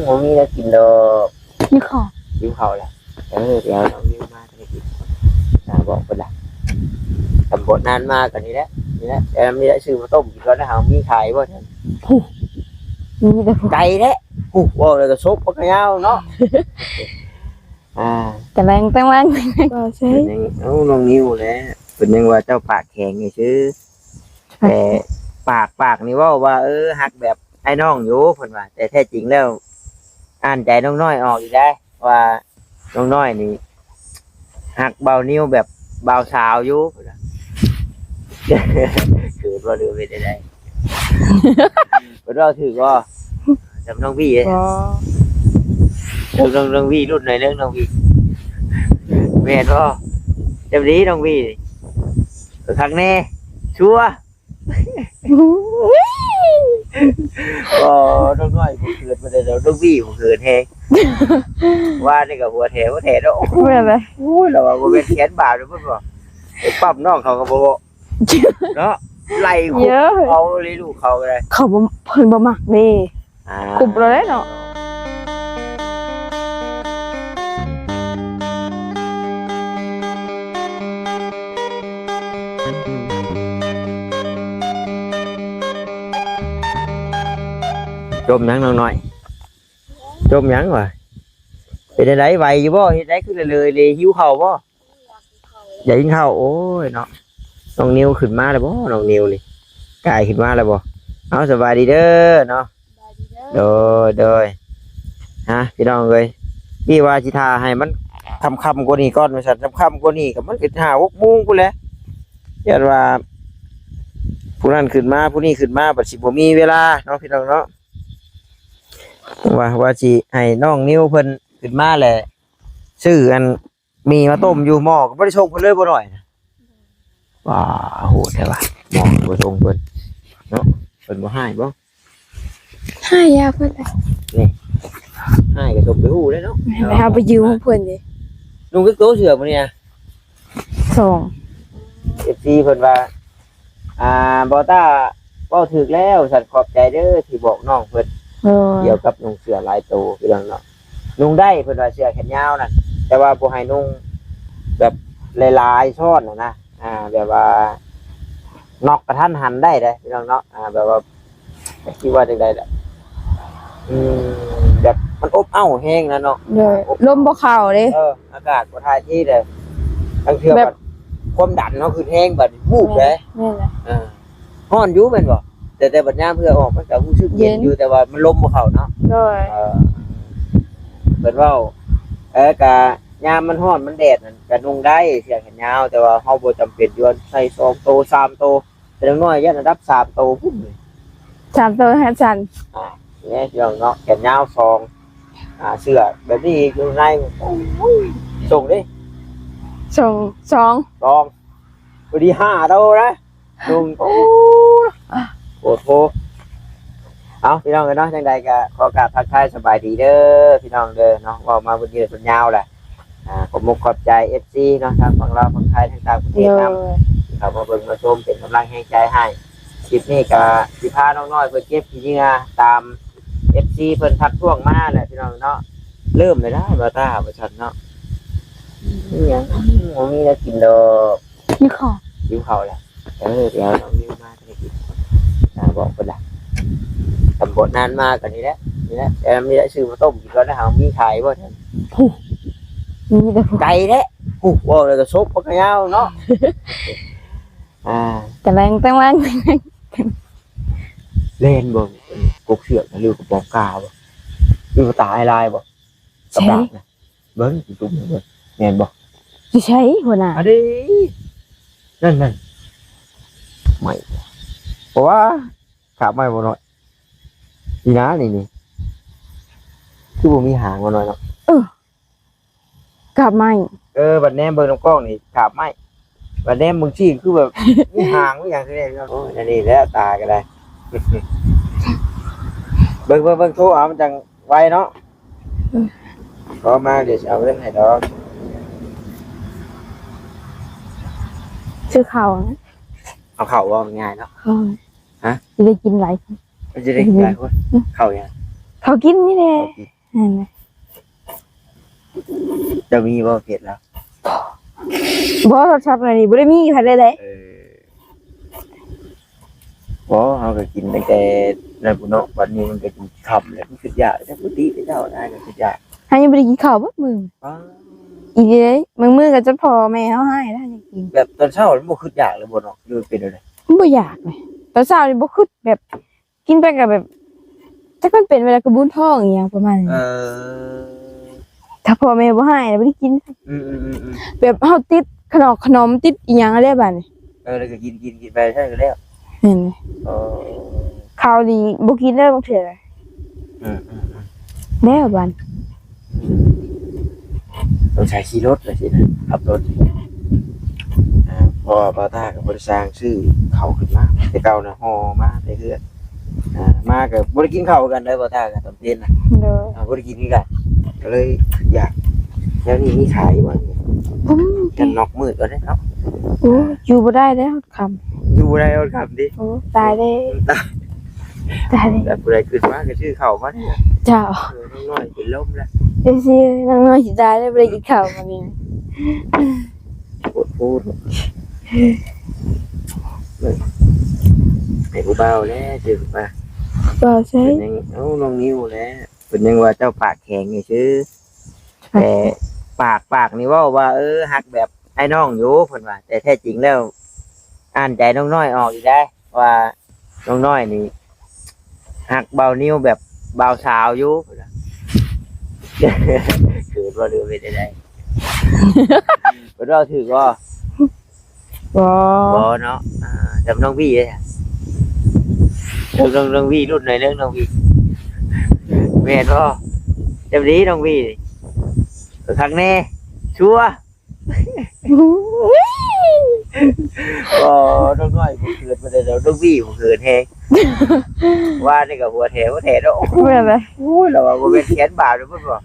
ບໍ່ມີແນວກິນດອກ. ຫິວເຂົ້າ ຫິວເຂົ້າແລ້ວ. ເອີ ດຽວນ້ອງນິວມາກໍໄດ້ກິນ. ອ່າ ບອກເພິ່ນລະ ຕຳບົດນານມາກໍນີ້ແຫຼະ ນີ້ແຫຼະ. ແຕ່ມີໄດ້ຊື້ມາຕົ້ມກິນກ່ອນນະ. ເຮົາມີຂາຍບໍ່? ຜູ້ ມີແຕ່ຜູ້ ໄກແທ້. ຜູ້ ເວົ້າແລ້ວກໍສົບປາກກະຍາວເນາະ. ອ່າ ແຕ່ແມ່ງ ແຕ່ແມ່ງ ວ່າໃຊ່ ເພິ່ນຍັງ ເອົ້າ ນ້ອງນິວແຫຼະ ເພິ່ນຍັງວ່າເຈົ້າປາກແຂງນີ້ຊື່. ແຕ່ປາກ ປາກນີ້ເວົ້າວ່າ ເອີ ຮັກແບບອ້າຍນ້ອງຢູ່ ເພິ່ນວ່າ ແຕ່ແທ້ຈິງແລ້ວ ອ່ານໃຈນ້ອງນ້ອຍອອກອີກໄດ໋ ວ່ານ້ອງນ້ອຍນີ້ຮັກບ່າວນິວແບບບ່າວສາວຢູ່ ເພິ່ນວ່າ. ຄືວ່າ ຫຼືເປັນໃດ? ເພິ່ນເວົ້າຖືກບໍ່? ຈຳນ້ອງວີ ບໍ່ ຈຳນ້ອງ ນ້ອງວີລຸ້ນໜ້ອຍໜຶ່ງ ນ້ອງວີ ແມ່ນບໍ່? ຈຳດີນ້ອງວີ ຄັກແນ່ ຊົວ. ອໍ ນ້ອງນ້ອຍບໍ່ເຂີນປານໃດດອກ ນ້ອງວີບໍ່ເຂີນແຮງ. ວ່ານີ້ກໍຫົວແຖວ ຫົວແຖວເນາະ. ແມ່ນແຫຼະ ໂອ້ຍ ລາວວ່າບໍ່ແມ່ນແຂນບາບເດ້ ເພິ່ນວ່າໄປປ້ຳນ້ອງເຂົາກໍບໍ່ເນາະ ໄລ່ຄຸບເອົາເລີຍລູກເຂົາກໍໄດ້ ເຂົາບໍ່ ເພິ່ນບໍ່ມັກເດ້. ອ່າ ຄຸບແລ້ວເນາະ. ຈົ່ມຫຍັງນ້ອງນ້ອຍ? ຈົ່ມຫຍັງວະ? ເປັນຈັ່ງໃດ ໄຫວຢູ່ບໍ່? ເຮັດໃດຄືເລີຍໆ ຫິວເຂົ້າບໍ່? ຢາກກິນເຂົ້າ. ໂອ້ຍເນາະ ນ້ອງນິວຂຶ້ນມາແລ້ວບໍ່? ນ້ອງນິວນີ້ກາຍຂຶ້ນມາແລ້ວບໍ່? ເອົາ ສະບາຍດີເດີເນາະ. ສະບາຍດີເດີ. ໂດຍ ໂດຍ. ຮະ ພີ່ນ້ອງເອີຍ ນີ້ວ່າຊິຖ້າໃຫ້ມັນຄ່ຳໆກວ່ານີ້ກ່ອນວ່າຊັ້ນ. ຄ່ຳໆກວ່ານີ້ກໍມັນກໍຫ້າຫົກໂມງພຸ້ນແຫຼະ. ຢ້ານວ່າຜູ້ນັ້ນຂຶ້ນມາ ຜູ້ນີ້ຂຶ້ນມາ ບັດຊິບໍ່ມີເວລາເນາະ ພີ່ນ້ອງເນາະ. ວ່າ ວ່າຊິໃຫ້ນ້ອງນິວເພິ່ນຂຶ້ນມາແຫຼະ ຊື້ອັນ ໝີ່ມາຕົ້ມຢູ່ໝໍ້ ກໍບໍ່ໄດ້ສົ່ງເພິ່ນເລີຍບໍ່ນ້ອຍນະ. ວ້າ ໂຫດແທ້ວ່າ ໝໍ້ບໍ່ສົ່ງເພິ່ນເນາະ. ເພິ່ນບໍ່ຮ້າຍບໍ່? ຮ້າຍຢາເພິ່ນແຫຼະ. ນີ້ ຮ້າຍກໍສົມໄປຮູ້ແລ້ວເນາະ ແມ່ນແຫຼະ. ເຮົາໄປຢືມຂອງເພິ່ນເດ້. ນຸ່ງຈັກໂຕເສື້ອມື້ນີ້ນະ? ສອງ. ເອັຟຊີເພິ່ນວ່າ ອ່າ ບໍ່ຕ້າເວົ້າຖືກແລ້ວ ສັນຂອບໃຈເດີທີ່ບອກນ້ອງເພິ່ນ ໂດຍ ກ່ຽວກັບນຸ່ງເສື້ອຫຼາຍໂຕ ພີ່ນ້ອງເນາະ. ນຸ່ງໄດ້ ເພິ່ນວ່າເສື້ອແຂນຍາວນັ້ນ ແຕ່ວ່າບໍ່ໃຫ້ນຸ່ງແບບຫຼາຍໆຊ້ອນນະ ອ່າ ແບບວ່ານອກກະທັນຫັນໄດ້ເດ້ ພີ່ນ້ອງເນາະ. ອ່າ ແບບວ່າ ຊິວ່າຈັ່ງໃດລະ ອືມ ແບບມັນອົບເອົ້າແຮງນະເນາະ. ໂດຍ ອົບ ລົມບໍ່ເຂົ້າເດ້. ເອີ ອາກາດບໍ່ຖ່າຍເທເດ້. ລາງເທື່ອແບບ ແບບຄວາມດັນເຮົາຂຶ້ນແຮງ ບັດວູບເດ້. ແມ່ນແຫຼະ. ອ່າ ຮ້ອນຢູ່ແມ່ນບໍ່? ແຕ່ ແຕ່ບັດຍາມເຫື່ອອອກມັນກໍຮູ້ສຶກເຢັນຢູ່ ເຢັນ ແຕ່ວ່າມັນລົມບໍ່ເຂົ້າເນາະ. ໂດຍ. ເອີ ເພິ່ນເວົ້າ ເອີ ກະຍາມມັນຮ້ອນມັນແດດນັ້ນກະນຸ່ງໄດ້ເສື້ອແຂນຍາວ ແຕ່ວ່າເຮົາບໍ່ຈຳເປັນຢູ່ວ່າໃສ່ສອງໂຕສາມໂຕ ແຕ່ນ້ອຍໆ ຢ້ານລະດັບສາມໂຕພຸ້ນ. ສາມໂຕແຮງສັ້ນ. ອ່າ ນີ້ພີ່ນ້ອງເນາະ ແຂນຍາວສອງ ອ່າ ເສື້ອແບບນີ້ຢູ່ໃນ ໂອ້ຍ ສົ່ງເດ້ ສົ່ງສອງ ສອງ ພໍດີຫ້າໂຕນະ. ລຸງ ໂອ້ ໂອດໂພ. ເອົາ ພີ່ນ້ອງເອີຍເນາະ ຈັ່ງໃດກໍຂໍກາບທັກທາຍສະບາຍດີເດີ ພີ່ນ້ອງເດີເນາະ. ເວົ້າມາເບິດຍືດເບິດຍາວແຫຼະ ອ່າ ຂອບມຸກຂອບໃຈ ເອັຟຊີ ເນາະ ທາງຝັ່ງລາວ ຝັ່ງໄທ ທາງຕ່າງປະເທດນຳ ໂດຍ ທີ່ເຂົ້າມາເບິ່ງມາຊົມ ເປັນກຳລັງແຮງໃຈໃຫ້. ຄລິບນີ້ກໍຊິພານ້ອງນ້ອຍເພິ່ນເກັບຂີ້ເຫຍື້ອຕາມ ເອັຟຊີ ເພິ່ນທັກທ້ວງມາແຫຼະ ພີ່ນ້ອງເນາະ. ເລີ່ມແລ້ວນະ ບ່າວຕ້າ ວ່າຊັ້ນເນາະ. ອີຫຍັງ ບໍ່ມີແນວກິນດອກ. ຫິວເຂົ້າ ຫິວເຂົ້າແລ້ວ. ເອີ ດຽວນ້ອງນິວມາກໍໄດ້ກິນ. ອ່າ ບອກເພິ່ນລະ ຕຳບົດນານມາກໍນີ້ແຫຼະ ນີ້ແຫຼະ. ແຕ່ມີໄດ້ຊື້ມາຕົ້ມກິນກ່ອນນະ. ເຮົາມີຂາຍບໍ່? ຜູ້ ມີແຕ່ຜູ້ ໄກແທ້. ຜູ້ ເວົ້າແລ້ວກໍສົບປາກກະຍາວເນາະ. ອ່າ ແຕ່ແມ່ງ ແຕ່ແມ່ງ ແລ່ນບໍ່? ກົກເຊືອກ ຫຼືກະປອມກາບໍ່? ຫຼືວ່າຕາຍຫຼາຍບໍ່? ກັບດາບນະ. ເບິ່ງ ຈຸ່ມເບິ່ງ ແມ່ນບໍ່? ຢູ່ໃສຫົວໜ້າ? ອັນນີ້ ນັ້ນໆ ໄມ້ ເພາະວ່າຂາບໄມ້ບໍ່ນ້ອຍ ນີ້ນະ ນີ້ ນີ້ ຄືບໍ່ມີຫາງບໍ່ນ້ອຍເນາະ. ເອີ ຂາບໄມ້. ເອີ ບັດແນມເບິ່ງນຳກ້ອງນີ້ຂາບໄມ້ ບັດແນມເບິ່ງຊີ້ນຄືແບບມີຫາງມີຫຍັງຄືແນ່. ໂອ້ຍ ອັນນີ້ແຫຼະ ຕາກໍໄດ້. ເບິ່ງ ເບິ່ງ ເບິ່ງ ໂທເອົາ ມັນຈັ່ງໄວເນາະ. ອືມ ພໍມາ ດຽວຊິເອົາເງິນໃຫ້ດອກ. ຊື້ເຂົ້ານະ. ເອົາເຂົ້າບໍ່? ງ່າຍເນາະ. ເອີ ຮະ? ຊິໄດ້ກິນຫຼາຍຄົນ ຊິໄດ້ກິນຫຼາຍຄົນ. ອືມ ເຂົ້າຫຍັງ? ເຂົາກິນນີ້ແຫຼະ ເຂົາກິນ ນັ້ນແຫຼະ. ເຈົ້າມີບໍ່ເຟສລາວ? ບໍ່ ໂທລະສັບອັນນີ້ບໍ່ໄດ້ມີໃຜເລີຍເດ້. ເອີ ບໍ່ ເຮົາກໍກິນຕັ້ງແຕ່ນັ້ນພຸ້ນເນາະ ບັດນີ້ມັນກໍກິນຄ່ຳແລ້ວ ມັນຄິດຢາກແລ້ວ ບໍ່ຕິແລ້ວເຈົ້າ ອ້າຍກໍຄິດຢາກ. ຫາຍັງບໍ່ໄດ້ກິນເຂົ້າເບິດມື້ ອໍ ອີ່ຫຼີເດ້. ບາງມື້ກໍຈົນພໍ່ແມ່ເຮົາຮ້າຍແລ້ວ ຍັງກິນ. ແບບຕອນເຊົ້າມັນບໍ່ຄິດຢາກເລີຍບໍ່ເນາະ ຫຼືເປັນແນວໃດ? ມັນບໍ່ຢາກເລີຍ ຕອນເຊົ້ານີ້ບໍ່ຄິດແບບ ກິນໄປກໍແບບ ຈັກມັນເປັນແບບກະບຸນທ້ອງອີ່ຫຍັງປະມານນີ້. ເອີ ຖ້າພໍ່ແມ່ບໍ່ຮ້າຍນະ ບໍ່ໄດ້ກິນ. ອືມໆໆໆ ແບບເຮົາຕິດຂະໜອກຂະໜົມ ຕິດອີ່ຫຍັງແລ້ວບາດນີ້. ເອີ ແລ້ວກໍກິນໆໆໄປ ໃຊ່ກໍແລ້ວ. ແມ່ນ. ເອີ ເຂົ້ານີ້ບໍ່ກິນເດີບາງເທື່ອ. ອືມໆໆ ແລ້ວບາດນີ້ ອືມ ຕ້ອງໃຊ້ຂີ່ລົດລະຊິນະ ຂັບລົດ. ອ່າ ເພາະວ່າບ່າວຕາກໍບໍ່ໄດ້ສ້າງຊື້ເຂົ້າຂຶ້ນມາ ແຕ່ເກົ່ານະ ຫໍ່ມາແຕ່ເຮືອນ. ອ່າ ມາກໍບໍ່ໄດ້ກິນເຂົ້າກັນເດີບ່າວຕາ ກໍຕອນເປັນນະ. ໂດຍ. ອ່າ ບໍ່ໄດ້ກິນຄືກັນ ກໍເລີຍຢາກ. ແຖວນີ້ມີຂາຍຢູ່ບໍ່? ບໍ່ມີ. ກັນນອກມື້ກ່ອນເດ້ເນາະ. ໂອ້ຍ ຢູ່ບໍ່ໄດ້ແລ້ວຄ່ຳ ຢູ່ບໍ່ໄດ້ຮອດຄ່ຳຕິ. ໂອ້ ຕາຍແລ້ວ ຕາຍ ຕາຍແລ້ວ. ແຕ່ຜູ້ໃດຂຶ້ນມາກໍຊື້ເຂົ້າມານີ້. ເຈົ້າ. ເອີ ນ້ອງນ້ອຍເປັນລົມແລ້ວ ເອັຟຊີ ນ້ອງນ້ອຍຊິຕາຍແລ້ວ ບໍ່ໄດ້ກິນເຂົ້າມື້ນີ້. ໂພດໂພດ ໃຫ້ຜູ້ບ່າວແຫຼະ ຊື່ວ່າ ບ່າວໃສ? ເພິ່ນຍັງ ເອົ້າ ນ້ອງນິວແຫຼະ ເພິ່ນຍັງວ່າເຈົ້າປາກແຂງນີ້ຊື່ ແຕ່ປາກ ປາກນີ້ເວົ້າວ່າ ເອີ ຮັກແບບອ້າຍນ້ອງຢູ່ ເພິ່ນວ່າ ແຕ່ແທ້ຈິງແລ້ວ ອ່ານໃຈນ້ອງນ້ອຍອອກອີກໄດ໋ ວ່ານ້ອງນ້ອຍນີ້ຮັກບ່າວນິວແບບບ່າວສາວຢູ່ ເຂີນບໍ່ ຫຼືເປັນໃດ? ເພິ່ນເວົ້າຖືກບໍ່? ບໍ່ ບໍ່ເນາະ. ອ່າ ຈຳນ້ອງວີເດ້ ຈຳນ້ອງ ນ້ອງວີລຸ້ນໜ້ອຍໜຶ່ງ ນ້ອງວີ ແມ່ນບໍ່? ຈຳດີນ້ອງວີ ຄັກແນ່ ຊົວ. ບໍ່ ນ້ອງນ້ອຍບໍ່ເຂີນປານໃດດອກ ນ້ອງວີບໍ່ເຂີນແຮງ. ວ່ານີ້ກໍຫົວແຖວ ຫົວແຖວເນາະ. ແມ່ນແຫຼະ. ໂອ້ຍ ລາວວ່າບໍ່ແມ່ນແຂນບາບເດ້ ເພິ່ນວ່າ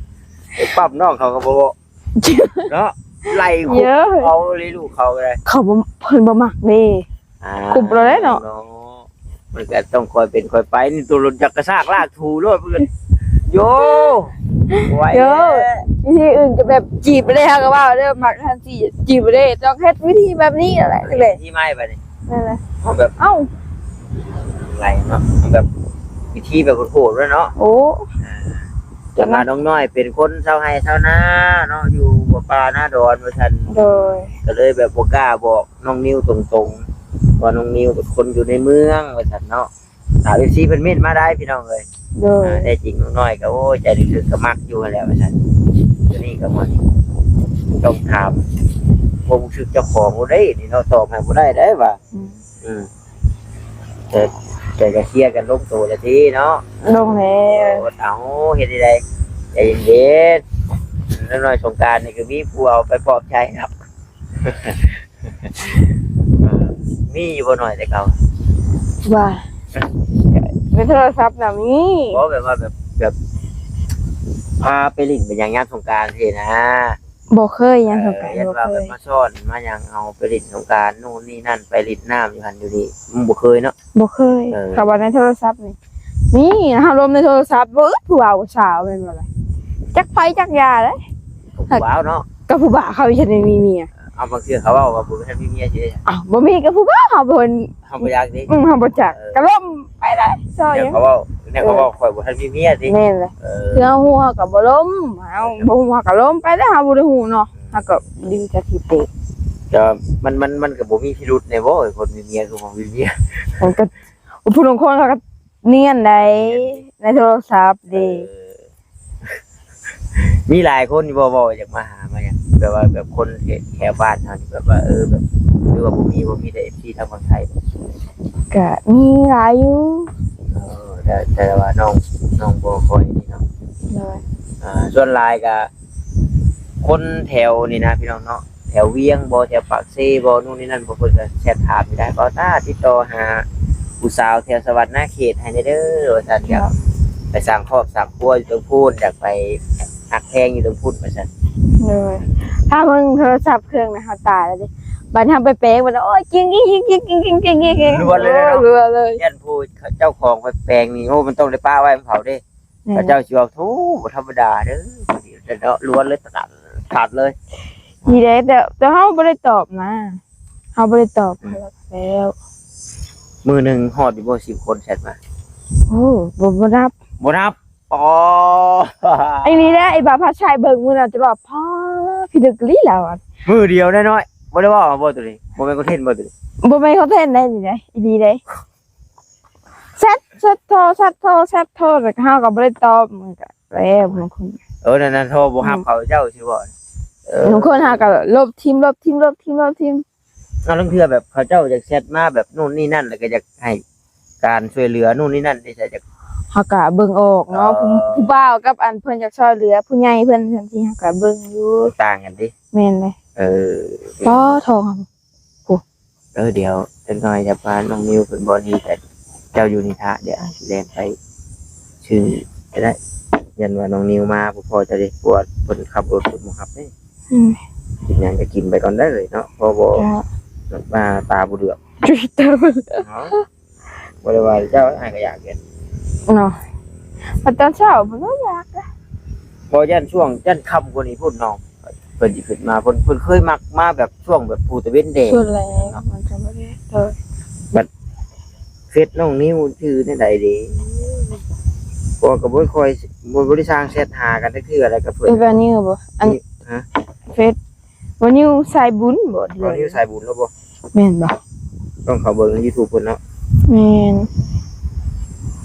ໄປປ້ຳນ້ອງເຂົາກໍບໍ່ເວົ້າເນາະ ໄລ່ຄຸບເອົາເລີຍລູກເຂົາກໍໄດ້. ເຂົາບໍ່ ເພິ່ນບໍ່ມັກເດ້ ອ່າ ຄຸບເອົາເລີຍເນາະ. ເນາະ ມັນກໍຕ້ອງຄ່ອຍເປັນຄ່ອຍໄປ ນີ້ໂຕລົດຈັກກະຊາກລາກຖູໂລດ ເພິ່ນ ໂຢ ໄວ ໂຢ ແທ້. ວິທີອື່ນກໍແບບຈີບໄປເລີຍ ເຮົາກໍເວົ້າເດີ ມັກທັນທີ ຈີບໄປເລີຍ ຕ້ອງເຮັດວິທີແບບນີ້ແຫຼະ ເຮັດວິທີໃໝ່ບາດນີ້. ນັ້ນແຫຼະ ເຮົາແບບ ເອົ້າ ໄວເນາະ ເຮົາແບບ ວິທີແບບໂຫດໆເລີຍເນາະ. ໂອ້ ອ່າ ແຕ່ວ່ານ້ອງນ້ອຍເປັນຄົນຊາວໄຮ່ຊາວນາເນາະ ຢູ່ບໍ່ປ່ານາດອນວ່າຊັ້ນ. ໂດຍ. ກໍເລີຍແບບບໍ່ກ້າບອກ ນ້ອງນິວຕົງໆ ວ່ານ້ອງນິວເປັນຄົນຢູ່ໃນເມືອງວ່າຊັ້ນເນາະ. ອາ ເອັຟຊີເພິ່ນເມັ້ນມາໄດ້ພີ່ນ້ອງເອີຍ. ໂດຍ. ອາ ແທ້ຈິງນ້ອງນ້ອຍກໍ ໂອ້ຍ ໃຈເລິກໆກໍມັກຢູ່ຫັ້ນແຫຼະວ່າຊັ້ນ. ຕົວນີ້ກໍມັນຕ້ອງຖາມຄວາມຮູ້ສຶກເຈົ້າຂອງບໍ່ໄດ້ນີ້ເນາະ ຕອບໃຫ້ບໍ່ໄດ້ໄດ໋ວ່າ. ອືມ ອືມ ແຕ່ ແຕ່ກໍເຄຍກັນລົງໂຕແລ້ວຕິເນາະ. ລົງແລ້ວ. ເອົາ ເຮັດໃດ ໃຈເຢັນໆ. ນ້ອງນ້ອຍສົງການນີ້ກໍມີຜູ້ເອົາໄປປອບໃຊ້ເນາະ. ມີຢູ່ບໍ່ນ້ອຍແຕ່ເກົ່າ? ວ່າ ໃນໂທລະສັບນະມີ. ບໍ່ ແບບວ່າແບບ ແບບ ພາໄປຫຼິ້ນໄປຫຍັງຍາມສົງການຊີ້ນະ. ບໍ່ເຄີຍ ຍາມສົງການ ເອີ ບໍ່ເຄີຍ. ເຫັນວ່າແບບມາຊ້ອນມາຫຍັງເອົາໄປຫຼິ້ນສົງການ ໂນ່ນນີ້ນັ້ນ ໄປຫຼິ້ນນ້ຳຢູ່ຫັ້ນຢູ່ນີ້ ບໍ່ເຄີຍເນາະ. ບໍ່ເຄີຍ. ເອີ ຖ້າວ່າໃນໂທລະສັບນີ້ ມີ ເຮົາລົມໃນໂທລະສັບ ບໍ່ອຶດຜູ້ບ່າວຜູ້ສາວແມ່ນບໍ່ລະ? ຈັກໃຜຈັກຢາເດ້. ກໍຜູ້ບ່າວເນາະ ກໍຜູ້ບ່າວເຂົາຍັງບໍ່ທັນໄດ້ມີເມຍ. ເອົາ ບາງເທື່ອເຂົາເວົ້າວ່າບໍ່ທັນມີເມຍຊິ. ອ້າວ ບໍ່ມີກໍຜູ້ບ່າວເຮົາບໍ່ ເຮົາບໍ່ຢາກຕິ. ອືມ ເຮົາບໍ່ຈັກ. ເອີ ກໍລົມໄປເລີຍ ຊອຍ ແນວເຂົາເວົ້າ ແນວເຂົາເວົ້າ ເອີ ຂ້ອຍບໍ່ທັນມີເມຍຕິ. ແມ່ນແຫຼະ. ເອີ ຄືເຮົາຮູ້ເຮົາກໍບໍ່ລົມ ເຮົາ ເອີ ບໍ່ຮູ້ເຮົາກໍລົມໄປແລ້ວ ເຮົາບໍ່ໄດ້ຮູ້ເນາະ. ເຮົາກໍດຶງຈາກທີ່ເຕະ ແຕ່ວ່າມັນ ມັນ ມັນກໍບໍ່ມີພິລຸດແດ່ບໍ່ ຄົນມີເມຍຄືບໍ່ມີເມຍ. ມັນກໍ ຜູ້ລາງຄົນເຂົາກໍນຽນໄດ໋ ໃນໂທລະສັບເດ້. ເອີ ມີຫຼາຍຄົນຢູ່ບໍ່ ເວົ້າຢາກມາຫາມາຫຍັງ ແບບວ່າແບບຄົນແຖວ ແຖວບ້ານເຮົານີ້ ແບບວ່າ ເອີ ແບບ ຫຼືວ່າບໍ່ມີ ບໍ່ມີແຕ່ເອັຟຊີທາງຝັ່ງໄທ? ກະມີຫຼາຍຢູ່. ເອີ ແຕ່ ແຕ່ວ່ານ້ອງ ນ້ອງບໍ່ຄ່ອຍນີ້ເນາະ. ໂດຍ. ອ່າ ສ່ວນຫຼາຍກະ ຄົນແຖວນີ້ນະພີ່ນ້ອງເນາະ ແຖວວຽງບໍ່ ແຖວປາກເຊບໍ່ ໂນ່ນນີ້ນັ້ນບໍ່ ເພິ່ນກໍແຊັດຖາມຢູ່ໄດ໋ ບ່າວຕາຕິດຕໍ່ຫາຜູ້ສາວແຖວສະຫວັນນະເຂດໃຫ້ແດ່ເດີວ່າຊັ້ນ. ຢາກໄປສ້າງຄອບສ້າງຄົວຢູ່ເທິງພຸ້ນ ຢາກໄປຮັກແພງຢູ່ເທິງພຸ້ນວ່າຊັ້ນ. ໂດຍ. ຖ້າເບິ່ງໂທລະສັບເຄື່ອງນະ ເຮົາຕາຍແລ້ວເດ້. ບັດເຮົາໄປແປງ ບັດ ໂອ້ຍ ກິງໆໆໆໆ ລ້ວນເລີຍເນາະ. ລ້ວນເລີຍ. ຢ້ານຜູ້ເຈົ້າຂອງໄປແປງນີ້ ໂອ້ ມັນຕ້ອງໄດ້ປະໄວ້ນຳເຂົາເດ້. ເຂົາເຈົ້າຊິເວົ້າ ໂທ້ ບໍ່ທຳມະດາເດີ ເນາະ ລວນເລີຍ ຕັດ ຕັດເລີຍ. ດີເດ້ ແຕ່ ແຕ່ເຮົາບໍ່ໄດ້ຕອບນະ ເຮົາບໍ່ໄດ້ຕອບ ອືມ ແລ້ວ ມື້ໜຶ່ງຮອດຢູ່ບໍ່ ສິບຄົນແຊັດມາ? ໂອ້ ບໍ່ ບໍ່ນັບ ບໍ່ນັບ. ອໍ ອີ່ຫຼີເດ້ ອີ່ບ່າວພັດໄຊເບິ່ງມື້ນັ້ນ ຈະວ່າ ປ້າ ພິລຶກອີ່ຫຼີລາວ ມື້ດຽວນ້ອຍໆ ບໍ່ໄດ້ເວົ້າບໍ່ໂຕນີ້? ບໍ່ແມ່ນຄອນເທັນບໍ່ໂຕນີ້? ບໍ່ແມ່ນຄອນເທັນໄດ໋ນີ້ໄດ໋ ອີ່ຫຼີເດ້. ແຊັດ ແຊັດໂທ ແຊັດໂທ ແຊັດໂທ ແຕ່ເຮົາກໍບໍ່ໄດ້ຕອບ ມັນກໍແລ້ວບາງຄົນ. ເອີ ນັ້ນໆ ໂທບໍ່ຮັບ ອືມ ເຂົາເຈົ້າຊິບໍ່? ເອີ ບາງຄົນເຮົາກໍລົບຖິ້ມ ລົບຖິ້ມ ລົບຖິ້ມ ລົບຖິ້ມ. ເອົາ ລາງເທື່ອແບບເຂົາເຈົ້າຢາກແຊັດມາແບບໂນ່ນນີ້ນັ້ນ ແລ້ວກໍຢາກໃຫ້ການຊ່ວຍເຫຼືອໂນ່ນນີ້ນັ້ນ ເຮົາກໍເບິ່ງອອກເນາະ ເອີ ຜູ້ ຜູ້ບ່າວກັບອັນເພິ່ນຢາກຊ່ອຍເຫຼືອຜູ້ໃຫຍ່ເພິ່ນ ຈັ່ງຊີ້ ເຮົາກໍເບິ່ງຢູ່ ຕ່າງກັນຕິ. ແມ່ນເລີຍ ເອີ ພໍທອງ ໂອ້ ເອີ ດຽວຈັກໜ້ອຍຈະພານ້ອງນິວຂຶ້ນບ່ອນນີ້ ແຕ່ເຈົ້າຢູ່ນີ້ຖ້າ ດຽວອ້າຍຊິແລ່ນໄປຊື້ກໍໄດ້ ຢ້ານວ່ານ້ອງນິວມາບໍ່ພໍເຈົ້າເດ້ ກວດເພິ່ນຂັບລົດເພິ່ນບໍ່ຮັບເດ້. ອືມ ກິນຫຍັງກໍກິນໄປກ່ອນເດີເນາະ ພໍບໍ່ ເຈົ້າ ມາຕາບໍ່ເຫຼືອກ ຈຸ້ຍຕາບໍ່ເຫຼືອກ ເນາະ ບໍ່ໄດ້ວ່າເຈົ້າ ອ້າຍກໍຢາກເຮັດເນາະ ບັດຕອນເຊົ້າບໍ່ຢາກນະ ບໍ່ ຢ້ານຊ່ວງ ຢ້ານຄ່ຳກວ່ານີ້ພຸ້ນເນາະ ເພິ່ນຊິຂຶ້ນມາ ເພິ່ນ ເພິ່ນເຄີຍມັກມາແບບຊ່ວງແບບພູຕາເວັນແດງ ຊ່ວງແລງເນາະ ມັນກໍບໍ່ໄດ້ ເອີ ບັດເຟສນ້ອງນິວຊື່ແນວໃດເດ? ເພາະວ່າກໍບໍ່ຄ່ອຍ ບໍ່ ບໍ່ໄດ້ສ້າງແຊັດຫາກັນຈັກເທື່ອ ແລ້ວກໍເພິ່ນ ເຟສບ່າວນິວບໍ່? ອັນ ຮະ? ເຟສບ່າວນິວສາຍບຸນບໍ່? ບ່າວນິວສາຍບຸນແລ້ວບໍ່? ແມ່ນບໍ່? ຕ້ອງເຂົ້າເບິ່ງໃນຢູທູບເພິ່ນເນາະ ແມ່ນ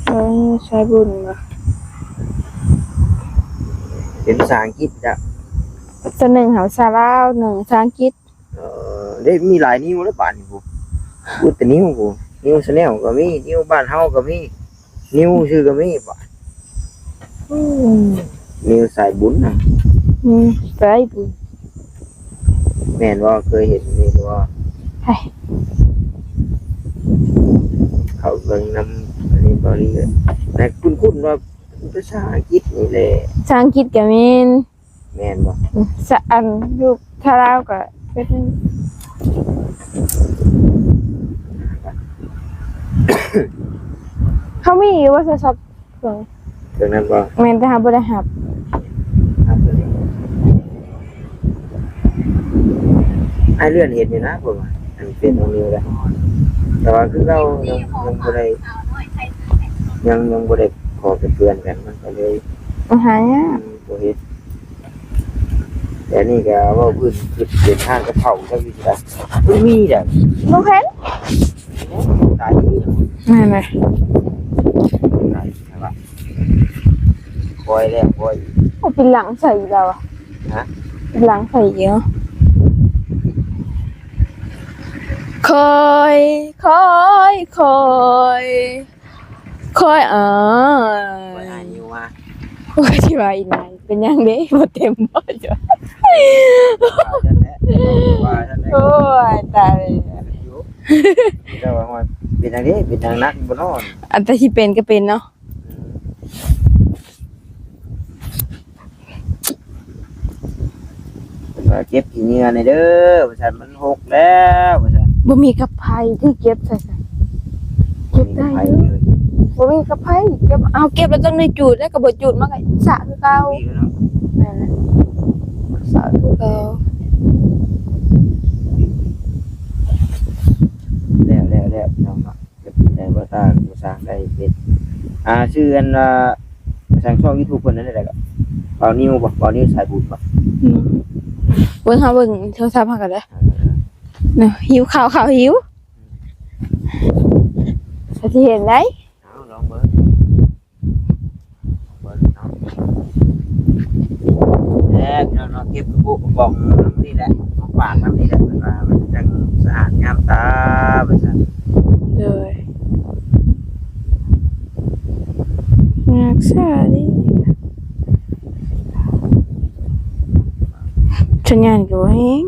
ເອີ ສາຍບຸນບໍ່? ເປັນພາສາອັງກິດຈ້ະ ໂຕໜຶ່ງຫາພາສາລາວ ໜຶ່ງພາສາອັງກິດ. ເອີ ເດ້ ມີຫຼາຍນິວແລ້ວບາດນີ້ພຸ້ນ ອຸດແຕ່ນິວພຸ້ນ ນິວແຊນແນວກໍມີ ນິວບ້ານເຮົາກໍມີ ນິວຊື່ກໍມີບາດ ອືມ ນິວສາຍບຸນນະ ອືມ ສາຍບຸນ ແມ່ນບໍ່? ເຄີຍເຫັນນີ້ບໍ່? ໃຜ? ເຂົາເບິ່ງນຳອັນນີ້ບໍ່ ນີ້ແຫຼະ ແຕ່ຄຸ້ນໆວ່າພາສາອັງກິດນີ້ແຫຼະ ພາສາອັງກິດກໍແມ່ນ. ແມ່ນບໍ່? ສະ ອັນ ຢູ່ທາລາວກໍເປັນ ເຮົາມີຢູ່ວ່າໂທລະສັບເຄື່ອງ ເຄື່ອງນັ້ນບໍ່? ແມ່ນ ແຕ່ເຮົາບໍ່ໄດ້ຮັບ ຮັບໂຕນີ້ ອ້າຍເລື່ອນເຫັນຢູ່ນະ ເບິ່ງວ່າ ອັນເຟສນ້ອງນິວແຫຼະ ແຕ່ວ່າຄືເກົ່າ ຍັງ ຍັງບໍ່ໄດ້ ຍັງ ຍັງບໍ່ໄດ້ຂໍເປັນເພື່ອນກັນ ມັນກໍເລີຍ ຫາຍາກ ອືມ ບໍ່ເຫັນ. ແຕ່ນີ້ກໍເວົ້າພື້ນ ຄືເປັນທາງກະເພົາ ຈັກຢູ່ໃສ ບໍ່ມີແຫຼະ ບໍ່ເຫັນ ຕາຍ ແມ່ນແຫຼະ ຕາຍ ຄອຍແລ້ວ ຄອຍ ໂອ້ ເປັນຫຼັງໃສ່ອີກແລ້ວອະ ຮະ ເປັນຫຼັງໃສ່ອີກ ຄອຍ ຄອຍ ຄອຍ ຄອຍ ອາຍ ຄອຍ ອາຍ ຫິວມາ ໂອ້ຍ ຊິວ່າອີ່ນາຍ ເປັນຫຍັງເດ້ ບໍ່ເຕັມບໍ່ຈ້ະ ວ່າຊັ້ນແຫຼະ ວ່າຊັ້ນແຫຼະ ໂອ້ຍ ຕາຍ ເຈົ້າວ່າ ເປັນຫຍັງເດ້ ເປັນຫຍັງໜັກບໍ່ນອນ ອັນຕາຊິເປັນກໍເປັນເນາະ ອືມ ວ່າເກັບຂີ້ເຫຍື້ອແດ່ເດີ ວ່າຊັ້ນ ມັນຫົກແລ້ວ ວ່າຊັ້ນ ບໍ່ມີກັບໄພ ຖືກເກັບໃສ່ໃສ ເກັບໄດ້ຢູ່ ບໍ່ມີກັບໄພ ເກັບ ເອົາ ເກັບແລ້ວຕ້ອງໄດ້ຈູດ ແລ້ວກໍບໍ່ຈູດ ມັນກໍສະຄືເກົ່າ ແມ່ນແຫຼະ ສະຄືເກົ່າ ແລ້ວ ແລ້ວ ແລ້ວ ພີ່ນ້ອງເນາະ. ຈະເປັນໄດ້ບໍ່ ຖ້າບໍ່ສ້າງໄດ້ເປັນ ອ່າ ຊື່ອັນວ່າ ສ້າງຊ່ອງຢູທູບເພິ່ນນັ້ນແຫຼະ ກໍ ບ່າວນິວບໍ່ ບ່າວນິວສາຍບຸນບໍ່ ອືມ ເບິ່ງ ເຮົາເບິ່ງໂທລະສັບເຮົາກໍໄດ້ ເອີ ເນາະ ຫິວເຂົ້າ ເຂົ້າຫິວ ກໍຊິເຫັນໄດ໋ ເອົາ ລອງເບິ່ງ. ເບິ່ງເນາະ ແລ້ວພີ່ນ້ອງເນາະ ເກັບກະປຸກກະປ໋ອງນຳນີ້ແຫຼະ ມາຝາກນຳນີ້ແຫຼະ ເພິ່ນວ່າມັນຈັ່ງສະອາດງາມຕາ ວ່າຊັ້ນ ໂດຍ ຮັກສາດີ ສັນຍານກໍບໍ່ແຮງ.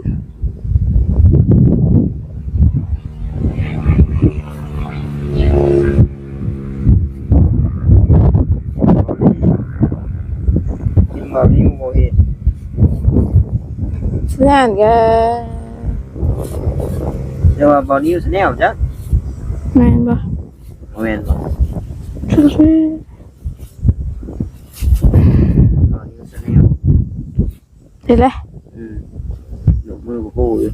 ກິນບ່າວນິວບໍ່ເຫັນ ນັ້ນກໍ ແຕ່ວ່າບ່າວນິວແຊນແນວຈັກ ແມ່ນບໍ່? ບໍ່ແມ່ນບໍ່? ຊື່ໆ. ເຮັດແຫຼະ ອືມ ຍົກມືກູໆຢູ່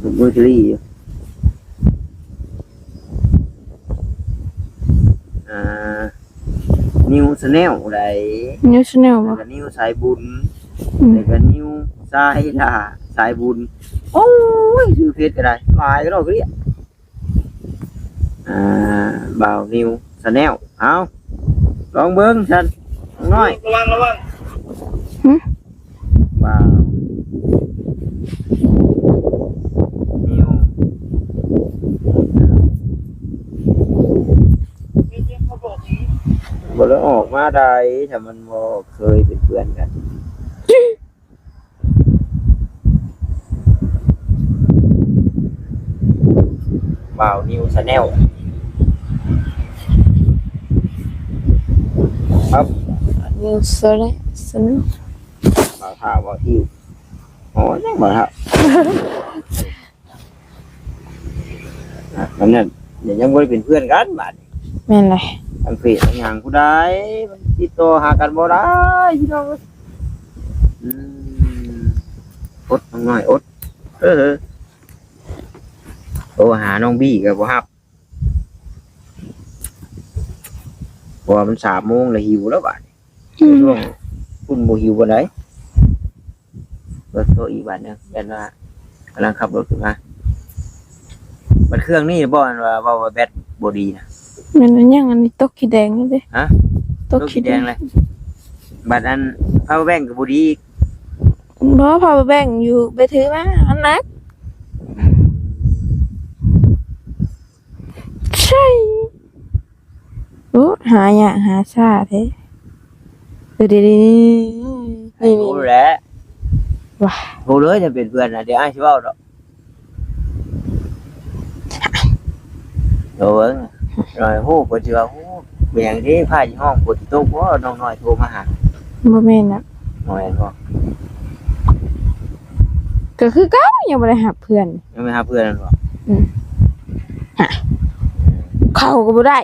ຍົກມືທະລີຢູ່ ອ່າ ນິວຊາແນວໃດ ນິວຊາແນວ ແລ້ວກໍນິວສາຍບຸນ ອືມ ແລ້ວກໍນິວສາຍຫຼ້າສາຍບຸນ ໂອ້ຍ ຊື່ເຟສກໍໄດ້ ຫຼາຍກໍດອກເດ້. ອ່າ ບ່າວນິວຊາແນວ ເອົາ ລອງເບິ່ງຊັ້ນນ້ອງນ້ອຍ ລະວັງ ລະວັງ ຫຶ ບ່າວນິວ ບໍ່ໄດ້ອອກມາໃດ ຖ້າມັນບໍ່ເຄີຍເປັນເພື່ອນກັນ. ບ່າວນິວຊາແນວ ຄັບ ນິວຊາແນວ ບ່າວທ້າວ ບ່າວທິວ ໂອ້ຍ ຍັງບໍ່ທັນ ອ່ະ ອັນນັ້ນ ດຽວຍັງບໍ່ໄດ້ເປັນເພື່ອນກັນບາດນີ້ ແມ່ນແຫຼະ ທາງເຟສທາງຫຍັງຜູ້ໃດ ມັນຕິດຕໍ່ຫາກັນບໍ່ໄດ້ ພີ່ນ້ອງເອີຍ ອືມ ອົດ ນ້ອງນ້ອຍ ອົດ ເອີ ໂທຫານ້ອງບີ້ກໍບໍ່ຮັບ ເພາະວ່າມັນສາມໂມງແລ້ວ ຫິວແລ້ວບາດນີ້ ອືມ ຊ່ວງພຸ້ນບໍ່ຫິວປານໃດ ລົດໂຕະອີກບາດໜຶ່ງ ແມ່ນວ່າກຳລັງຂັບລົດຂຶ້ນມາ ບັດເຄື່ອງນີ້ບໍ່ ອັນວ່າເວົ້າວ່າແບັດບໍ່ດີນະ ແມ່ນຫຍັງ ອັນນີ້ຕົກຂີ້ແດງນີ້ເດ້ ຮະ ຕົກຂີ້ແດງ ຕົກຂີ້ແດງແຫຼະ ບັດອັນພາວເວີແບັງກໍບໍ່ດີອີກ ບໍ່ ພາວເວີແບັງຢູ່ ໄປຖືມາ ມັນໜັກ ໃຊ່ ໂອ້ ຫາຍາກຫາຊ້າແທ້ ເອີ ເດ ນີ້ ໃຜຮູ້ແຫຼະ ວ່າ ຮູ້ເລີຍ ຈະເປັນເພື່ອນນະ ດຽວອ້າຍຊິເວົ້າດອກ ໂທເບິ່ງ ໜ້ອຍຮູ້ ເພິ່ນຊິວ່າ ໂອ້ ເປັນຫຍັງເດ ຟ້າຊິຮ້ອງ ຝົນຊິຕົກບໍ່ ນ້ອງນ້ອຍໂທມາຫາ ບໍ່ແມ່ນນະ ບໍ່ແມ່ນບໍ່ ກໍຄືເກົ່າ ຍັງບໍ່ໄດ້ຮັບເພື່ອນ ຍັງບໍ່ໄດ້ຮັບເພື່ອນແມ່ນບໍ່ ອືມ ຫາ ເຂົ້າກໍບໍ່ໄດ້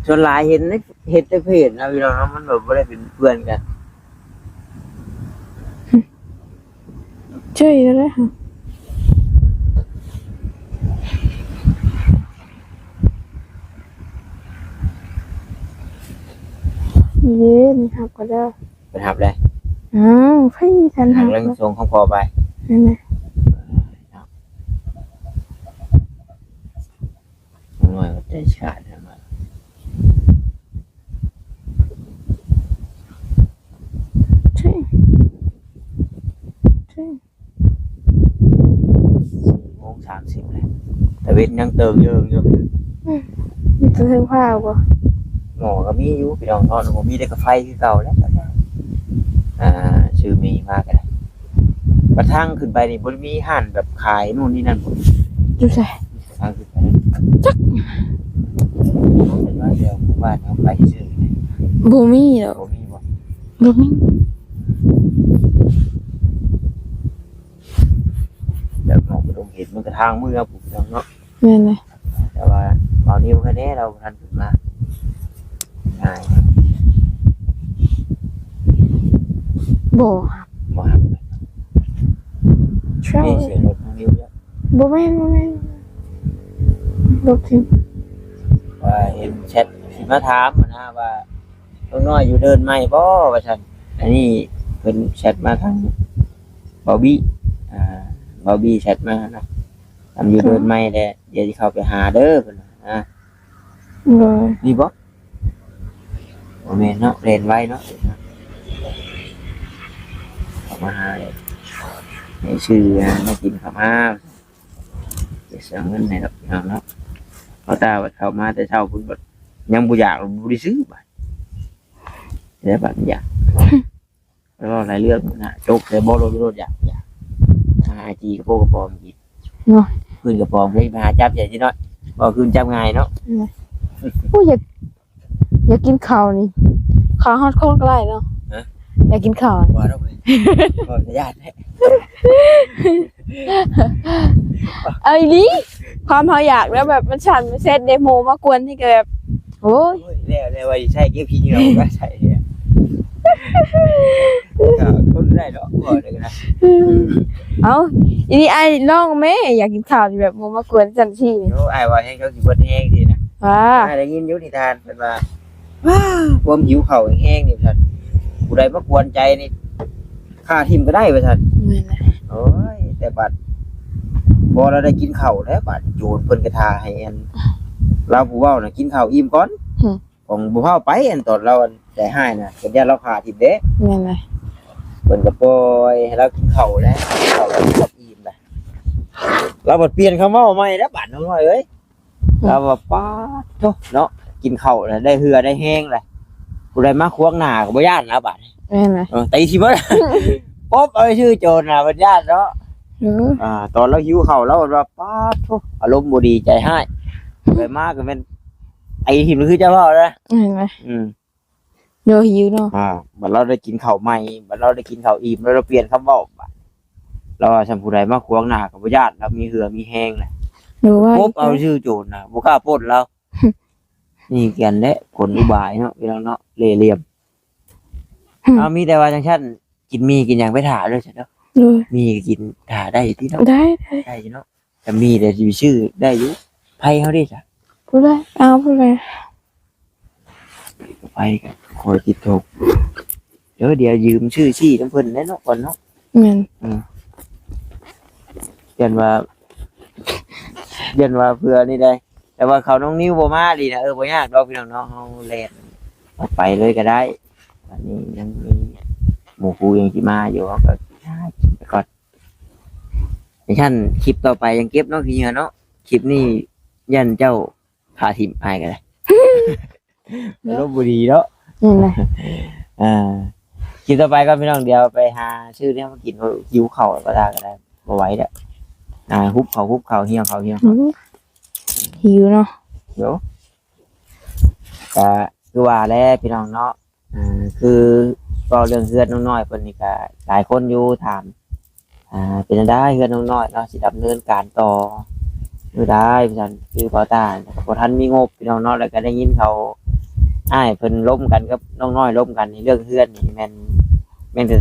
ສ່ວນຫຼາຍເຫັນໃນ ເຫັນແຕ່ເພຈນະ ພີ່ນ້ອງເນາະ ມັນແບບບໍ່ໄດ້ເປັນເພື່ອນກັນ ເຈີຢູ່ເດ້ ເຢັນຮັບກໍໄດ້ ເພິ່ນຮັບແລ້ວ ອ້າວ ໃຜທັນຮັບ ຫາກເລື່ອງສົ່ງຄຳຂໍໄປ ນັ້ນນະ ນ້ອຍໃຈສາດນະ ມາ ສີ່ໂມງສາມສິບແລ້ວ ຕາເວັນຍັງເຕີງເຢິງຢູ່ ອືມ ມີແຕ່ເທິງຟ້າບໍ່ ໝໍ້ກໍມີຢູ່ ພີ່ນ້ອງເນາະ ບໍ່ມີແຕ່ກາໄຟຄືເກົ່າແຫຼະ ອ່າ ຊື້ໝີ່ມາກໍໄດ້ ບັດທາງຂຶ້ນໄປນີ້ບໍ່ໄດ້ມີຮ້ານແບບຂາຍໂນ່ນນີ້ນັ້ນບໍ່ ຢູ່ໃສ? ທາງຂຶ້ນໄປນັ້ນ ຈັກ ເຫັນວ່າແຖວໝູ່ບ້ານເຮົາໄປຊື່ນີ້ ບໍ່ມີດອກ ບໍ່ມີບໍ່? ບໍ່ມີ ແບບເຮົາບໍ່ຕ້ອງເຫັນ ມັນກະທາງເມືອພຸ້ນເນາະ ແມ່ນແຫຼະ ແຕ່ວ່າເວົ້ານີ້ບໍ່ຄ່ອຍແນ່ ລາວບໍ່ທັນຂຶ້ນມາ ງ່າຍ ບໍ່ຮັບ ບໍ່ຮັບ ໃຊ່ ນີ້ສຽງລົດນ້ອງນິວເດີ ບໍ່ແມ່ນ ບໍ່ແມ່ນ ລົດທີ່ ວ່າເຫັນແຊັດຊິມາຖາມຫັ້ນນະວ່າ ນ້ອງນ້ອຍຢູ່ເດີ່ນໃໝ່ບໍ່ ວ່າຊັ້ນ ອັນນີ້ເພິ່ນແຊັດມາທາງເບົາບີ້ ອ່າ ເບົາບີ້ແຊັດມານະ ອັນຢູ່ເດີ່ນໃໝ່ແຫຼະ ດຽວຊິເຂົ້າໄປຫາເດີ ເພິ່ນວ່ານະ ໂດຍ ນີ້ບໍ່? ບໍ່ແມ່ນເນາະ ແລ່ນໄວເນາະ ເຂົ້າມາຫາເລີຍ ໃຫ້ຊື້ອາຫານມາກິນເຂົ້າມາ ຈະເສຍເງິນໃຫ້ດອກພີ່ນ້ອງເນາະ ເພາະຕາບັດເຂົ້າມາແຕ່ເຊົ້າພຸ້ນ ບັດຍັງບໍ່ຢາກ ບໍ່ໄດ້ຊື້ບາດ ແລ້ວບາດມັນຢາກ ແລ້ວເວົ້າຫຼາຍເລື່ອງນະ ຈົກແຕ່ບໍ່ລົດ ລົດຢາກ ຢາກ ຫາຈີກະໂປກະປອມກິນ ເນາະ ຄືນກະປອມເລີຍ ໄປຫາຈັບໃຫຍ່ຕິເນາະ ເວົ້າຄືນຈັບງ່າຍເນາະ ອືມ ໂອ້ຍ ຢາກ ຢາກກິນເຂົ້ານີ້ ຂ້າຮອດຄົນກໍໄດ້ເນາະ ຮະ ຢາກກິນເຂົ້າ ບໍ່ດອກເວີຍ ບໍ່ ຢ້ານແທ້ ເອົາອີ່ຫຼີ ຄວາມເຮົາຢາກແລ້ວແບບມັນສັ່ນມັນເຊັດເດ ໝູ່ມາກວນນີ້ກໍແບບ ໂອ້ຍ ໂອ້ຍ ແລ້ວ ແລ້ວວ່າຊິໃຊ້ເກັບຂີ້ເຫຍື້ອກໍໃຊ້ ເອີ ກໍ ເນາະ ເວົ້າໄດ້ນະ. ເອົ້າ ອີນີ້ອ້າຍລອງແມ້ ຢາກກິນເຂົ້າແບບບໍ່ມາກວນຈັ່ງຊີ້ນີ້. ໂອ້ ອ້າຍວ່າແຮງເຈົ້າຊິເບິດແຮງຊີ້ນະ. ອ່າ ອ້າຍໄດ້ຍິນຢູ່ນິທານເພິ່ນວ່າ ຄວາມຫິວເຂົ້າແຮງໆນີ້ວ່າຊັ້ນ ຜູ້ໃດມາກວນໃຈນີ້ຂ້າຖິ້ມກໍໄດ້ວ່າຊັ້ນ. ແມ່ນແຫຼະ. ໂອ້ຍ ແຕ່ບັດພໍລາວໄດ້ກິນເຂົ້າແລ້ວ ບັດໂຈນເພິ່ນກໍຖ້າໃຫ້ອັນ ລາວຜູ້ເວົ້ານະກິນເຂົ້າອີ່ມກ່ອນ. ຂອງບໍ່ພາໄປ ອັນຕອນລາວອັນໃຈຮ້າຍນະ ເພິ່ນຢ້ານລາວຂ້າຖິ້ມເດ້. ແມ່ນແຫຼະ. ເພິ່ນກໍປ່ອຍໃຫ້ລາວກິນເຂົ້າແລ້ວ ກິນເຂົ້າແລ້ວກິນອີ່ມແລ້ວ ລາວບັດປ່ຽນຄຳເວົ້າໃໝ່ແລ້ວບາດນ້ອງນ້ອຍເອີຍ. ລາວວ່າ ປາດໂທ້ເນາະ ກິນເຂົ້າແລ້ວໄດ້ເຫື່ອໄດ້ແຮງແລ້ວ ຜູ້ໃດມາຂວາງໜ້າກໍບໍ່ຢ້ານລາວບາດ. ແມ່ນແຫຼະ. ເອີ ຕີຊິເບິດ ປົບເອົາຊື່ໂຈນນະ ເພິ່ນຢ້ານເນາະ. ເອີ ອ່າ ຕອນລາວຫິວເຂົ້າລາວວ່າ ປາດໂທ້ ອາລົມບໍ່ດີໃຈຮ້າຍ ໄປມາກໍແມ່ນໄອ້ຖິ້ມຄືເຈົ້າເວົ້ານະ. ແມ່ນແຫຼະ. ອືມ ໂດຍ ຫິວເນາະ. ອ່າ ບັດລາວໄດ້ກິນເຂົ້າໃໝ່ ບັດລາວໄດ້ກິນເຂົ້າອີ່ມ ລາວປ່ຽນຄຳເວົ້າ ລາວວ່າ ສ່ຳຜູ້ໃດມາຂວາງໜ້າກໍບໍ່ຢ້ານ ລາວມີເຫື່ອມີແຮງແຫຼະ. ໂດຍ ປຸບເອົາຊື່ໂຈນນະ ບໍ່ກ້າປົນລາວ. ນີ້ກັນແຫຼະ ກົນອຸບາຍເນາະ ພີ່ນ້ອງເນາະ ເລ່ຫຼ່ຽມ. ເອົາ ມີແຕ່ວ່າຈັ່ງຊັ້ນ ກິນໝີ່ກິນຫຍັງໄປຖ້າເດີຊັ້ນເນາະ. ໂດຍ ໝີ່ກໍກິນຖ້າໄດ້ຕິເນາະ. ໄດ້ ໄດ້ ໄດ້ຢູ່ເນາະ. ແຕ່ໝີ່ແຕ່ຊິໄປຊື້ໄດ້ຢູ່ ໄຟເຮົາເດ້ຊະ ຜູ້ໃດເອົາ ຜູ້ໃດ ໄຟກໍຄ່ອຍຕິດໂທ. ເອີ ດຽວຢືມຊື້ຊີ້ນຳເພິ່ນແດ່ເນາະ ກ່ອນເນາະ. ແມ່ນ. ອືມ ຢ້ານວ່າ ຢ້ານວ່າເພື່ອນີ້ໄດ໋ ແຕ່ວ່າເຂົານ້ອງນິວບໍ່ມາອີ່ຫຼີນະ. ເອີ ບໍ່ຍາກດອກພີ່ນ້ອງເນາະ ເຮົາແລ່ນອອກໄປເລີຍກໍໄດ້. ອັນນີ້ຍັງມີໝູ່ຄູ່ຍັງຊິມາຢູ່ ເຮົາກໍຫາກິນໄປກ່ອນ. ໃນຊັ້ນຄລິບຕໍ່ໄປຍັງເກັບເນາະ ຂີ້ເຫຍື້ອເນາະ. ຄລິບນີ້ຢ້ານເຈົ້າພາຖິ້ມອ້າຍກໍໄດ້ ອາລົມບໍ່ດີເນາະ. ນັ້ນແຫຼະ. ອ່າ ຄລິບຕໍ່ໄປກ່ອນພີ່ນ້ອງ ດຽວໄປຫາຊື້ແນວມາກິນ ຫິວເຂົ້າກໍໄດ້ ກໍໄດ້ ບໍ່ໄຫວແລ້ວ. ອ່າ ຫຸບເຂົ້າ ຫຸບເຂົ້າ ຫ່ຽວເຂົ້າ ຫ່ຽວເຂົ້າ. ອືມ ຫິວເນາະ. ໂດຍ ກະຄືວ່າແຫຼະພີ່ນ້ອງເນາະ ອ່າ ຄືເວົ້າເລື່ອງເຮືອນນ້ອງນ້ອຍເພິ່ນນີ້ກະຫຼາຍຄົນຢູ່ຖາມ ອ່າ ເປັນຈັ່ງໃດເຮືອນນ້ອງນ້ອຍເນາະ ຊິດຳເນີນການຕໍ່ມື້ໃດວ່າຊັ້ນ. ຄືບ່າວຕ້າກໍບໍ່ທັນມີງົບພີ່ນ້ອງເນາະ ແລ້ວກໍໄດ້ຍິນເຂົາອ້າຍເພິ່ນລົມກັນກັບນ້ອງນ້ອຍ ລົມກັນໃນເລື່ອງເຮືອນນີ້ ແມ່ນ ແມ່ນແຕ່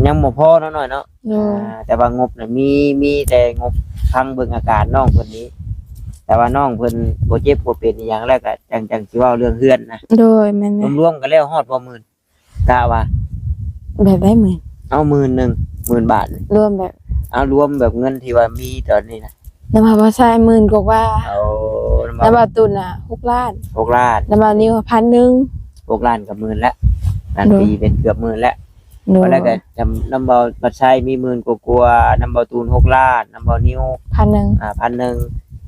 ຍັງບໍ່ພໍເນາະນ້ອຍເນາະ. ໂດຍ ອ່າ ແຕ່ວ່າງົບນະມີ ມີແຕ່ງົບຟັງເບິ່ງອາການນ້ອງເພິ່ນນີ້ ແຕ່ວ່ານ້ອງເພິ່ນບໍ່ເຈັບບໍ່ເປັນອີ່ຫຍັງແລ້ວກະຈັ່ງ ຈັ່ງຊິເວົ້າເລື່ອງເຮືອນນະ. ໂດຍ ແມ່ນໆ. ລວມໆກັນແລ້ວຮອດບໍ່ໝື່ນ ກະວ່າ ແບບໃດໝື່ນ? ເອົາໝື່ນໜຶ່ງ ໝື່ນບາດ ລວມແບບ ເອົາລວມແບບເງິນທີ່ວ່າມີຕອນນີ້ນະ. ນຳບ່າວໃຊ້ໝື່ນກວ່າ. ໂອ້ ນຳບ່າວຕຸນນະຫົກລ້ານ ຫົກລ້ານ ນຳບ່າວນິວພັນໜຶ່ງ ຫົກລ້ານກັບໝື່ນແລ້ວ ລ້ານ ໂດຍ ປີເປັນເກືອບໝື່ນແລ້ວ. ໂດຍ ແລ້ວກໍນຳ ນຳບ່າວພັດໄຊມີໝື່ນກວ່າໆ ນຳບ່າວຕູນຫົກລ້ານ ນຳບ່າວນິວພັນໜຶ່ງ ອ່າ ພັນໜຶ່ງ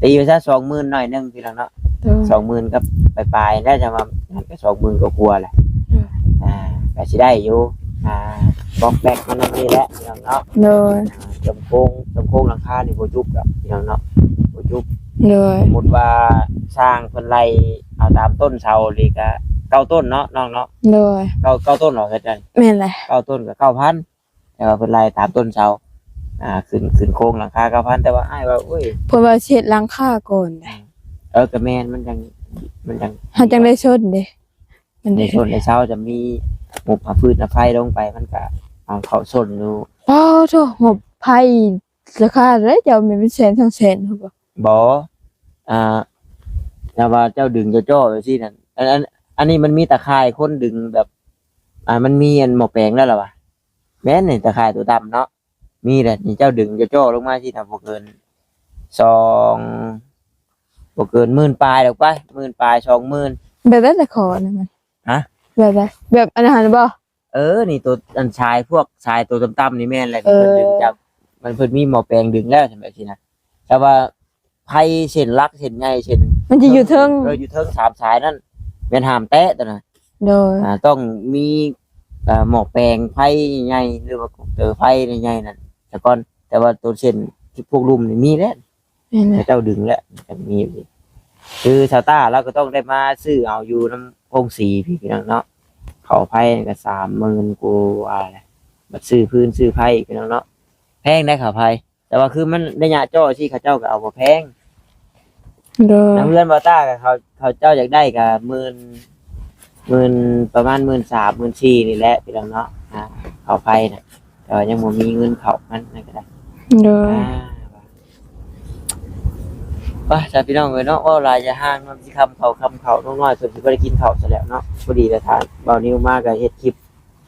ຕີໄປຊະສອງໝື່ນໜ້ອຍໜຶ່ງພີ່ນ້ອງເນາະ. ໂດຍ ສອງໝື່ນກັບປາຍໆ ແລ້ວຈະວ່າ ກໍສອງໝື່ນກວ່າໆແຫຼະ. ໂດຍ ອ່າ ກໍຊິໄດ້ຢູ່ ອ່າ ບອກແບກມັນນຳນີ້ແຫຼະພີ່ນ້ອງເນາະ. ໂດຍ ອ່າ ຈຳໂຄງ ຈຳໂຄງຫຼັງຄານີ້ບໍ່ຈຸບດອກພີ່ນ້ອງເນາະ ບໍ່ຈຸບ. ໂດຍ ສົມມຸດວ່າຊ່າງເພິ່ນໄລ່ເອົາຕາມຕົ້ນເສົານີ້ກໍເກົ້າຕົ້ນເນາະນ້ອງເນາະ. ໂດຍ ເກົ້າ ເກົ້າຕົ້ນເນາະ ເຮັດຈັ່ງ ແມ່ນແຫຼະ ເກົ້າຕົ້ນກໍເກົ້າພັນ ແຕ່ວ່າເພິ່ນໄລ່ຕາມຕົ້ນເສົາ ອ່າ ຂຶ້ນ ຂຶ້ນໂຄງຫຼັງຄາເກົ້າພັນ ແຕ່ວ່າອ້າຍວ່າ ໂອ້ຍ ເພິ່ນວ່າຊິເຮັດຫຼັງຄາກ່ອນ. ເອີ ກໍແມ່ນ ມັນຈັ່ງ ມັນຈັ່ງ ເຮົາຈັ່ງໄດ້ຊົນເດ້ ມັນໄດ້ຊົນໄດ້ເຊົາ ຈະມີງົບຫາຟືນຫາໄຟລົງໄປ ມັນກໍເອົາເຂົ້າຊົນຢູ່. ປາໂທ້ ງົບໄຟລາຄາເທົ່າໃດ ເຈົ້າແມ່ນເປັນແສນສອງແສນພຸ້ນບໍ່? ບໍ່ ອ່າ ແຕ່ວ່າເຈົ້າດຶງເຈົ້າຈໍ້ໄປຊີ້ນັ້ນ ອັນ ອັນ ອັນນີ້ມັນມີຕາຂ່າຍຄົນດຶງແບບ ອ່າ ມັນມີອັນໝໍ້ແປງແລ້ວລະວະ. ແມ່ນນີ້ ຕາຂ່າຍຕົວດຳເນາະ ມີແຫຼະ. ນີ້ເຈົ້າດຶງເຈົ້າຈໍ້ລົງມາຊີ້ນະ ບໍ່ເກີນສອງ ບໍ່ເກີນໝື່ນປາຍດອກໄປ ໝື່ນປາຍ ສອງໝື່ນ. ແບບໃດລະຂໍອັນນັ້ນ? ຮະ? ແບບໃດ? ແບບອັນນັ້ນຫັ້ນບໍ່? ເອີ ນີ້ໂຕ ອັນສາຍພວກສາຍໂຕຕ່ຳໆນີ້ແມ່ນແຫຼະ ເອີ ທີ່ເພິ່ນດຶງຈາກ ມັນ ເພິ່ນມີໝໍ້ແປງດຶງແລ້ວ ຈັ່ງແບບຊີ້ນະ ແຕ່ວ່າ ໄຟເສັ້ນຫຼັກເສັ້ນໃຫຍ່ເສັ້ນ ມັນຈະຢູ່ເທິງ ເອີ ຢູ່ເທິງສາມສາຍນັ້ນ ແມ່ນຫ້າມແຕະຕົວນັ້ນ. ໂດຍ ອ່າ ຕ້ອງມີ ອ່າ ໝໍ້ແປງໄຟໃຫຍ່ ຫຼືວ່າກົກເຕີໄຟໃຫຍ່ໆນັ້ນສະກ່ອນ ແຕ່ວ່າຕົວເສັ້ນທີ່ພວກລຸ່ມນີ້ມີແລ້ວ ແມ່ນແຫຼະ ເຂົາເຈົ້າດຶງແລ້ວ ມັນກໍມີຢູ່. ຄືຊາວຕ້າລາວກໍຕ້ອງໄດ້ມາຊື້ເອົາຢູ່ນຳໂຮງສີພີ່ນ້ອງເນາະ ເຂົ້າໄຟກໍສາມໝື່ນກວ່າແຫຼະ ບັດຊື້ຟືນຊື້ໄຟພີ່ນ້ອງເນາະ ແພງໄດ໋ເຂົ້າໄຟ. ແຕ່ວ່າຄືມັນໄລຍະເຈາະຊີ້ ເຂົາເຈົ້າກໍເອົາບໍ່ແພງ. ໂດຍ ນຳເຮືອນບ່າວຕ້າກໍເຂົາ ເຂົາເຈົ້າຢາກໄດ້ກໍໝື່ນ ໝື່ນ ປະມານໝື່ນສາມ ໝື່ນສີ່ນີ້ແຫຼະພີ່ນ້ອງເນາະ. ອ່າ ເຂົ້າໄຟນະ ແຕ່ວ່າຍັງບໍ່ມີເງິນເຂົ້າມັນນັ້ນກໍໄດ້ ໂດຍ ອ່າ ໄປ ຊະພີ່ນ້ອງເອີຍເນາະ ເວົ້າຫຼາຍຢ່າຫ່າງເນາະ ຊິຄ່ຳເຂົ້າ ຄ່ຳເຂົ້າ ນ້ອງນ້ອຍເພິ່ນຊິບໍ່ໄດ້ກິນເຂົ້າຊະແລ້ວເນາະ ພໍດີລະຖ້າບ່າວນິວມາກໍເຮັດຄລິບ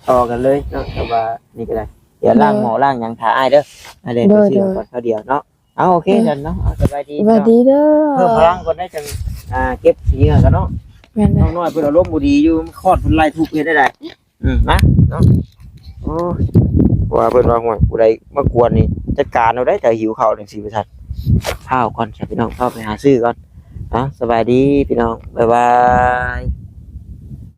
ຕໍ່ກັນເລີຍເນາະ ແຕ່ວ່ານີ້ກໍໄດ້ ດຽວລ້າງ ໂດຍ ໝໍ້ລ້າງຫຍັງຖ້າອ້າຍເດີ ອ້າຍແລ່ນໄປ ໂດຍ ຊື້ ໂດຍ ກ່ອນຄາວດຽວເນາະ ເອົາ ໂອເຄ ເອີ ຊັ້ນເນາະ ເອົາ ສະບາຍດີ ສະບາຍດີເດີ ເພີ່ມພະລັງກ່ອນໄດ້ ຈັ່ງ ອ່າ ເກັບຂີ້ເຫຍື້ອກັນເນາະ ແມ່ນແຫຼະ ນ້ອງນ້ອຍເພິ່ນອາລົມບໍ່ດີຢູ່ ຄອດເພິ່ນໄລ່ທຸບເຮັດໄດ້ໃດ ອືມ ມາເນາະ ໂອ້ຍ ວ່າເພິ່ນວ່າ ໂອ້ຍ ຜູ້ໃດມາກວນນີ້ ຈັດການເອົາໄດ໋ ຖ້າຫິວເຂົ້າຈັ່ງຊີ້ ວ່າຊັ້ນ ຟ້າວກ່ອນຊະພີ່ນ້ອງ ຟ້າວໄປຫາຊື້ກ່ອນ ເອົາ ສະບາຍດີພີ່ນ້ອງ ບາຍບາຍ.